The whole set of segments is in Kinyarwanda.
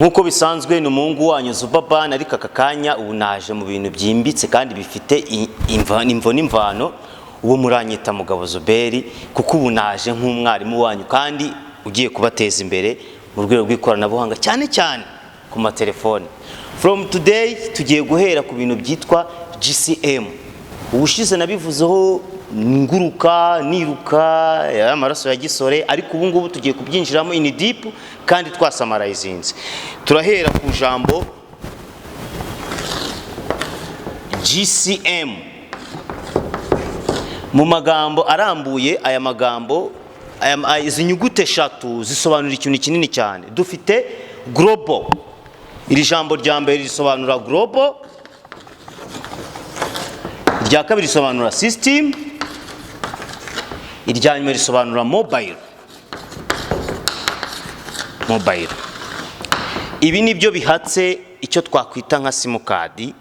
Nk'uko bisanzwe ni umuhungu wanyu Zubaban, ariko aka kanya ubu naje mu bintu byimbitse kandi bifite imvo n'imvano. Ubu muranyita Mugabo Zuberi kuko ubu naje nk'umwarimu wanyu kandi ugiye kubateza imbere mu rwego rw'ikoranabuhanga, cyane cyane ku matelefone. From today tugiye guhera ku bintu byitwa GSM. Ubushize nabivuzeho nguruka niruka amaraso ya gisore, ariko ubu ngubu tugiye kubyinjiramo in deep kandi twasummarizinze. Turahera ku jambo GSM mu magambo arambuye. Aya magambo, izi nyuguti eshatu zisobanura ikintu kinini cyane. Dufite global. Iri jambo rya mbere risobanura global, irya kabiri risobanura system, irya nyuma risobanura mobile. Mobile, ibi nibyo bihatse icyo twakwita nka simukadi,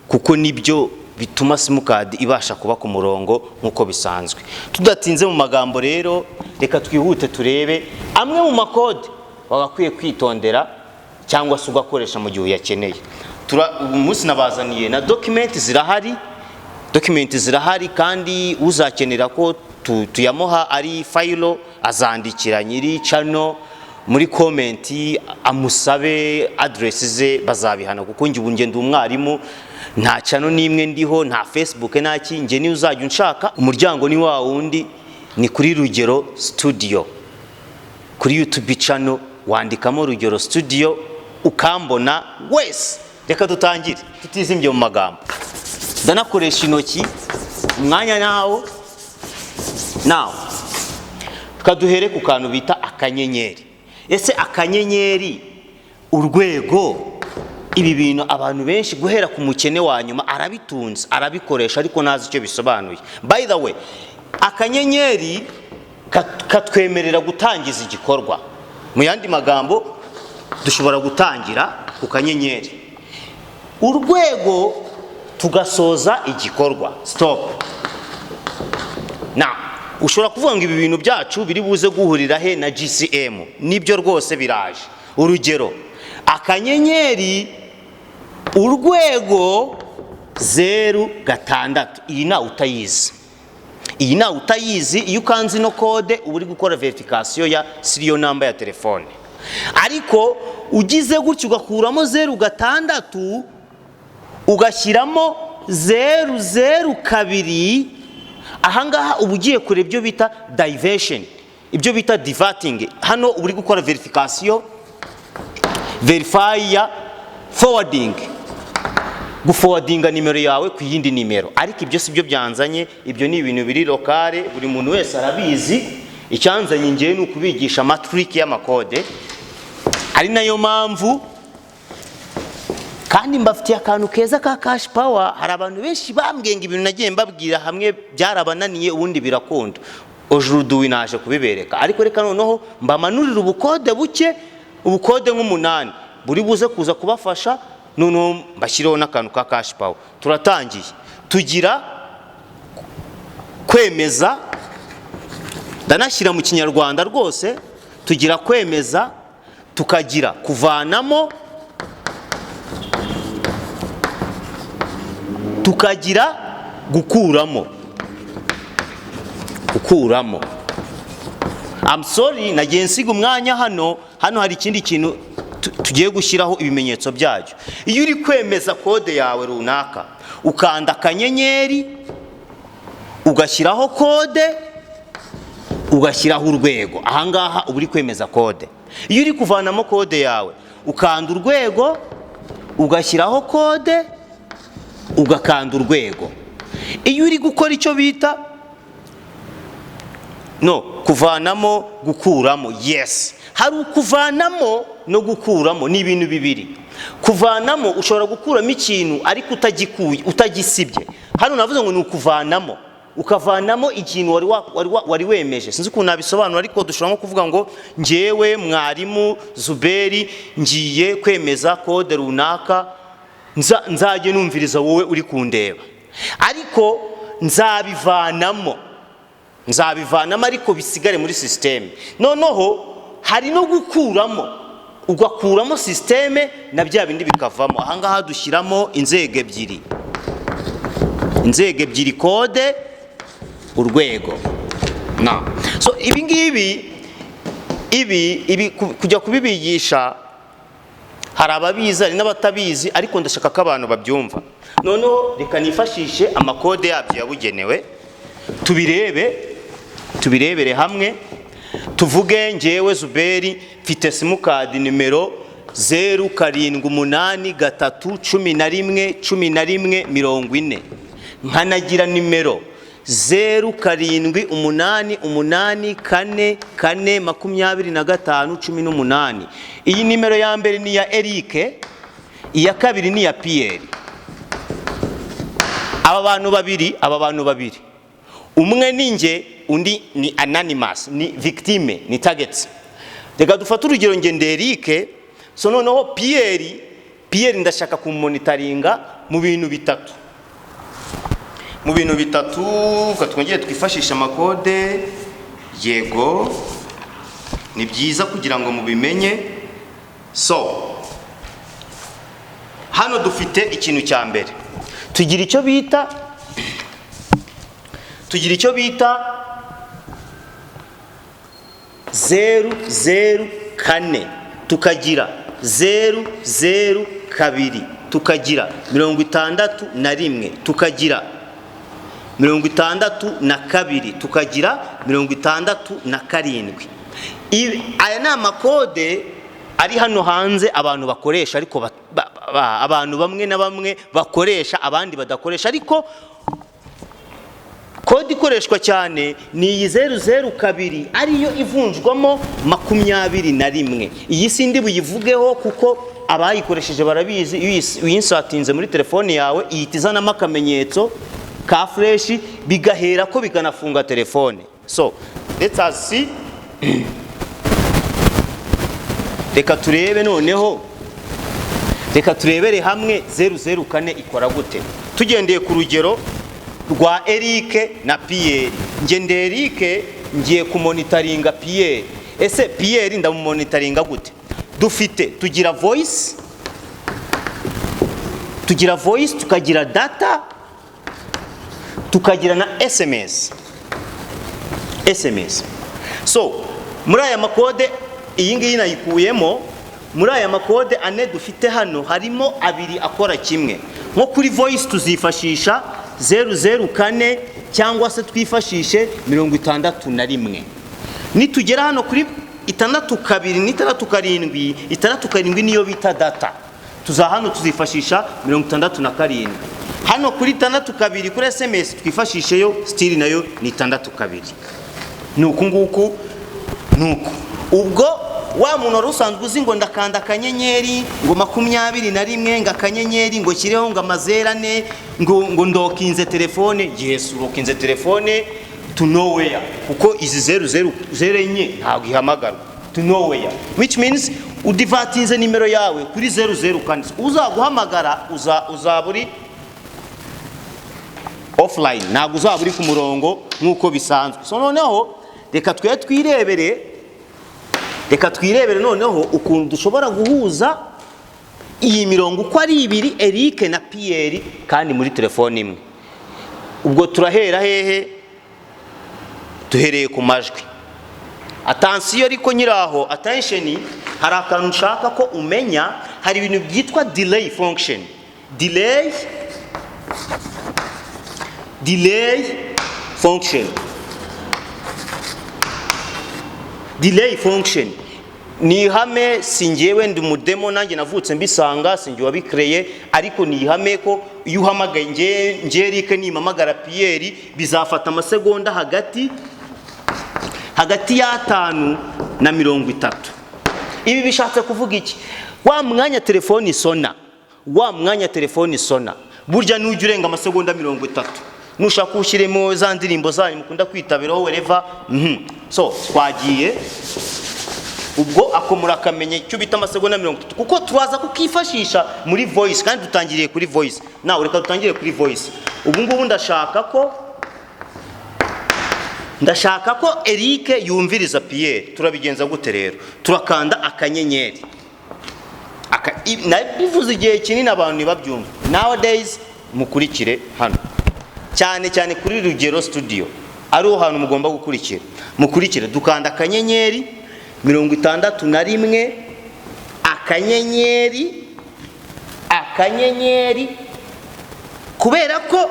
kuko nibyo bituma simukadi ibasha kuba ku murongo nk'uko bisanzwe. Tudatinze mu magambo rero, reka twihute turebe amwe mu makode wagakwiye kwitondera cyangwa se ugakoresha mu gihe uyakeneye. Uyu munsi nabazaniye na document zirahari, document zirahari, kandi uzakenera ko tuyamuha ari file azandikira nyiri channel muri comment amusabe address ze, bazabihana, kuko njye ubu ngenda umwarimu, nta channel n'imwe ndiho, nta Facebook, nta ki. Njye niyo uzajya unshaka, umuryango ni wa wundi, ni kuri Rugero Studio kuri YouTube channel. Wandikamo Rugero Studio ukambona wese. Reka dutangire tutizimbye mu magambo. Ndanakoresha intoki umwanya nawo nawo. Tukaduhere ku kantu bita akanyenyeri. Ese akanyenyeri, urwego, ibi bintu abantu benshi guhera ku mukene wa nyuma arabitunze, arabikoresha, ariko ntazi icyo bisobanuye. By the way, akanyenyeri katwemerera gutangiza igikorwa. Mu yandi magambo, dushobora gutangira ku kanyenyeri, urwego, tugasoza igikorwa, stop. Na ushobora kuvuga ngo ibi bintu byacu biri buze guhurira he na GSM? Nibyo rwose, biraje. Urugero, akanyenyeri, urwego, 0, 6, iyi nawe utayizi, iyi nawe utayizi. Iyo ukanze ino code uba uri gukora verification ya serial number ya telefone, ariko ugize gutya ugakuramo 0, 6, ugashyiramo 0, 0, 2, ahangaha uba ugiye kureba ibyo bita diversion, ibyo bita diverting. Hano uba uri gukora verification, verify ya forwarding, guforwardinga nimero yawe ku yindi nimero. Ariko ibyo si byo byanzanye, ibyo ni ibintu biri local, buri muntu wese arabizi. Icyanzanye ngewe ni ukubigisha amatrick y'amakode, ari nayo mpamvu kandi mbafitiye akantu keza ka cash power. Hari abantu benshi bambwiye ngo ibintu nagiye mbabwira hamwe byarabananiye, ubundi birakunda. Aujourd'hui naje kubibereka, ariko reka noneho mbamanurire ubukode buke, ubukode nk'umunani buri buze kuza kubafasha, noneho mbashyireho n'akantu ka cash power. Turatangiye. Tugira kwemeza, ndanashyira mu Kinyarwanda rwose. Tugira kwemeza, tukagira kuvanamo, tukagira gukuramo. Gukuramo, I'm sorry, nagiye nsiga umwanya hano. Hano hari ikindi kintu tugiye gushyiraho ibimenyetso byacyo. Iyo uri kwemeza code yawe runaka, ukanda akanyenyeri, ugashyiraho code, ugashyiraho urwego. Ahangaha uba uri kwemeza code. Iyo uri kuvanamo code yawe, ukanda urwego, ugashyiraho code, ugakanda urwego. Iyo uri gukora icyo bita no kuvanamo, gukuramo, yes, hari ukuvanamo no gukuramo, ni ibintu bibiri. Kuvanamo, ushobora gukuramo ikintu ariko utagikuye, utagisibye. Hano navuze ngo ni ukuvanamo, ukavanamo ikintu wari wemeje. Sinzi ukuntu nabisobanura, ariko dushobora nko kuvuga ngo ngewe mwarimu Zuberi ngiye kwemeza code runaka, nzajye numviriza wowe uri kundeba, ariko nzabivanamo, nzabivanamo ariko bisigare muri système. Noneho hari no gukuramo. Ugakuramo système na bya bindi bikavamo. Ahangaha dushyiramo inzego ebyiri, inzego ebyiri, code, urwego. Na so ibi ngibi, ibi kujya kubibigisha, hari ababizi, hari n'abatabizi, ariko ndashaka ko abantu babyumva. Noneho reka nifashishe amakode yabyo yabugenewe, tubirebe, tubirebere hamwe. Tuvuge ngewe Zuberi mfite simukadi nimero 0783111140, nkanagira nimero 0788442518. Iyi nimero ya mbere ni iya Eric, iya kabiri ni iya Pierre. Aba bantu babiri, aba bantu babiri, umwe ni nge, undi ni anonymous, ni victime, ni target. Reka dufate urugero, nge ndi Eric. So noneho Pierre ndashaka kumonitoringa mu bintu bitatu, mu bintu bitatu. Reka twongere twifashishe amakode. Yego, ni byiza kugira ngo mubimenye. So hano dufite ikintu cya mbere, tugira icyo bita 004, tukagira 002, tukagira 61, tukagira 62, tukagira 67. Aya ni amakode ari hano hanze abantu bakoresha, ariko abantu bamwe na bamwe bakoresha, abandi badakoresha. Ariko kode ikoreshwa cyane ni iyi 002, ariyo ivunjwamo 21. Iyi sindi buyivugeho kuko abayikoresheje barabizi. Iyo uyinsatinze muri telefone yawe, ihita izanamo akamenyetso ka flèche, bigahera ko bikanafunga telefone. So let us see, reka turebe noneho, reka turebere hamwe 004 ikora gute, tugendeye ku rugero rwa Eric na Pierre. Nge ndi Eric, ngiye kumonitoringa Pierre. Ese Pierre ndamumonitoringa gute? Dufite, tugira voice, tugira voice, tukagira data, tukagira na SMS. SMS. So muri aya makode, iyi ngiyi nayikuyemo. Muri aya makode ane dufite hano, harimo abiri akora kimwe. Nko kuri voice tuzifashisha 004 cyangwa se twifashishe 61. Nitugera hano kuri 62 n'67, 67 niyo bita data, tuza hano tuzifashisha 67. Hano kuri 62 kuri SMS twifashisheyo still nayo ni 62. Ni uku nguku, ni uku. Ubwo wa muntu wari usanzwe uzi ngo ndakanda akanyenyeri ngo 21 ngo akanyenyeri ngo shyireho ngo amazeru ane ngo ndokinze telefone, yes, urokinze telefone to nowhere, kuko izi zeru zeru zeru enye ntabwo ihamagarwa, to nowhere, which means udivertinze nimero yawe kuri 004. Uzaguhamagara uzaba uri offline, ntabwo uzaba uri ku murongo nk'uko bisanzwe. So noneho reka twe twirebere, reka twirebere noneho ukuntu dushobora guhuza iyi mirongo uko ari ibiri, Eric na Pierre, kandi muri telefone imwe. Ubwo turahera hehe? Duhereye ku majwi. Attention, ariko nyiraho attention, hari akantu nshaka ko umenya. Hari ibintu byitwa delay function, delay function. Delay function ni ihame, si njyewe, ndi umudemo, nanjye navutse mbisanga, si njye wabikreye, ariko ni ihame ko iyo uhamagaye, nge Eric nimpamagara Pierre, bizafata amasegonda hagati y'atanu na 30. Ibi bishatse kuvuga iki? Wa mwanya telefone isona, wa mwanya telefone isona, burya nujya urenga amasegonda 30, nushaka ushyiremo za ndirimbo zanyu mukunda kwitabiraho, wherever. So twagiye. Ubwo ako murakamenya icyo bita amasegonda 30, kuko turaza kukifashisha muri voice, kandi dutangiriye kuri voice. Nawe reka dutangire kuri voice. Ubu ngubu ndashaka ko Eric yumviriza Pierre. Turabigenza gute rero? Turakanda akanyenyeri Nabivuze igihe kinini, abantu ntibabyumva. Nowadays mukurikire hano cyane cyane kuri Rugero Studio, ariho hantu mugomba gukurikira. Mukurikire, dukanda *61 akanyenyeri akanyenyeri, kubera ko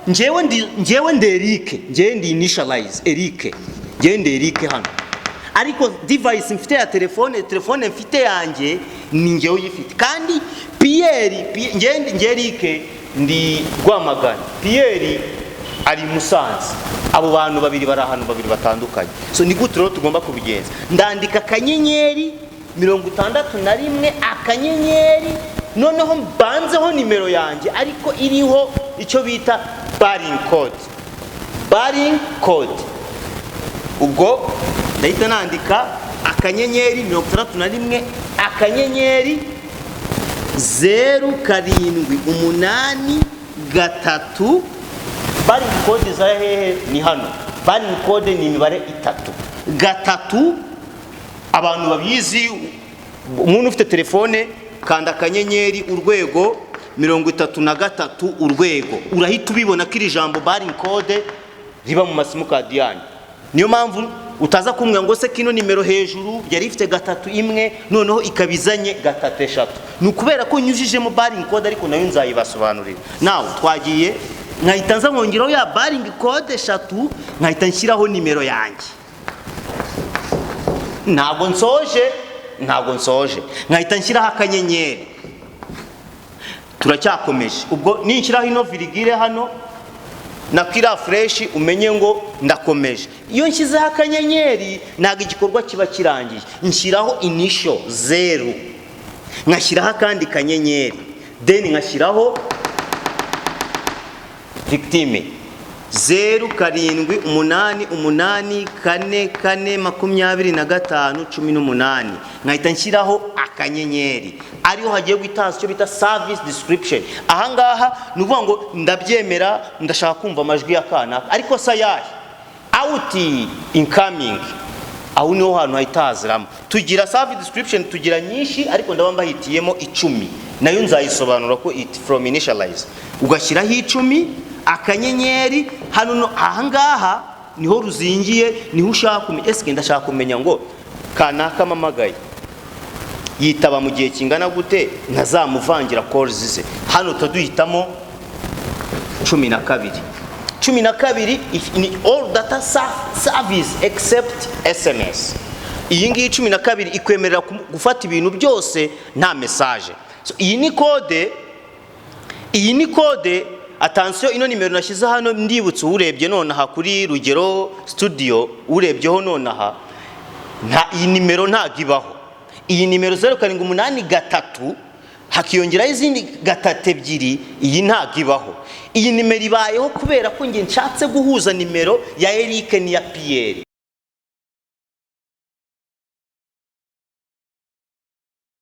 njyewe ndi Eric, njyewe ndi initialize Eric, njyewe ndi Eric hano, ariko device mfite ya telefone mfite yanjye ni njyewe uyifite. Kandi Pierre, njyewe Eric ndi Rwamagana, Pierre ari Musanze. Abo bantu babiri bari ahantu babiri batandukanye. So ni gute rero tugomba kubigenza? Ndandika *61 akanyenyeri, noneho mbanzeho nimero yanjye, ariko iriho icyo bita barring code. Barring code, ubwo ndahita nandika *61 akanyenyeri 0783. Barring code za hehe? Ni hano. Barring code ni imibare itatu gatatu. Abantu babizi, umuntu ufite telefone, kanda akanyenyeri urwego 33 urwego, urahita ubibona ko iri jambo barring code riba mu masimukadi yanyu. Niyo mpamvu utaza kumbwira ngo se kino nimero hejuru yari ifite gatatu imwe, noneho ikaba izanye gatatu eshatu. Ni ukubera ko nyujijemo barring code, ariko nayo nzayibasobanurira. Nawe twagiye, nkahita nza nkongeraho ya barring code eshatu, nkahita nshyiraho nimero yanjye. Ntabwo nsoje, ntabwo nsoje. Nkahita nshyiraho akanyenyeri, turacyakomeje. Ubwo ninshyiraho ino virgule hano na kiriya flèche, umenye ngo ndakomeje. Iyo nshyizeho akanyenyeri ntabwo igikorwa kiba kirangiye. Nshyiraho initial zeru, nkashyiraho akandi kanyenyeri, then nkashyiraho victime 0788442518, nkahita nshyiraho akanyenyeri, ariho hagiye guhita icyo bita service description. Ahangaha ni ukuvuga ngo ndabyemera, ndashaka kumva amajwi ya kanaka, ariko se ayahe? Out, incoming, aho niho hantu hahita haziramo. Tugira service description, tugira nyinshi, ariko ndaba mbahitiyemo 10, nayo nzayisobanura ko it from initialize. Ugashyiraho 10, akanyenyeri hano. No ahangaha niho ruzingiye, niho ushaka kumenya: ese ndashaka kumenya ngo kanaka mpamagaye yitaba mu gihe kingana gute, ntazamuvangira calls ze? Hano tuduhitamo 12. 12 ni all data service except SMS. Iyi ngiyi 12 ikwemerera gufata ibintu byose nta message. So, iyi ni code, iyi ni code. Attention, ino nimero nashyize hano, ndibutse urebye nonaha kuri Rugero Studio, urebyeho nonaha, nta iyi nimero ntabwo ibaho. Iyi nimero 0783 hakiyongeraho izindi gatatu ebyiri, iyi ntabwo ibaho. Iyi nimero ibayeho kubera ko njye nshatse guhuza nimero ya Eric n'iya Pierre.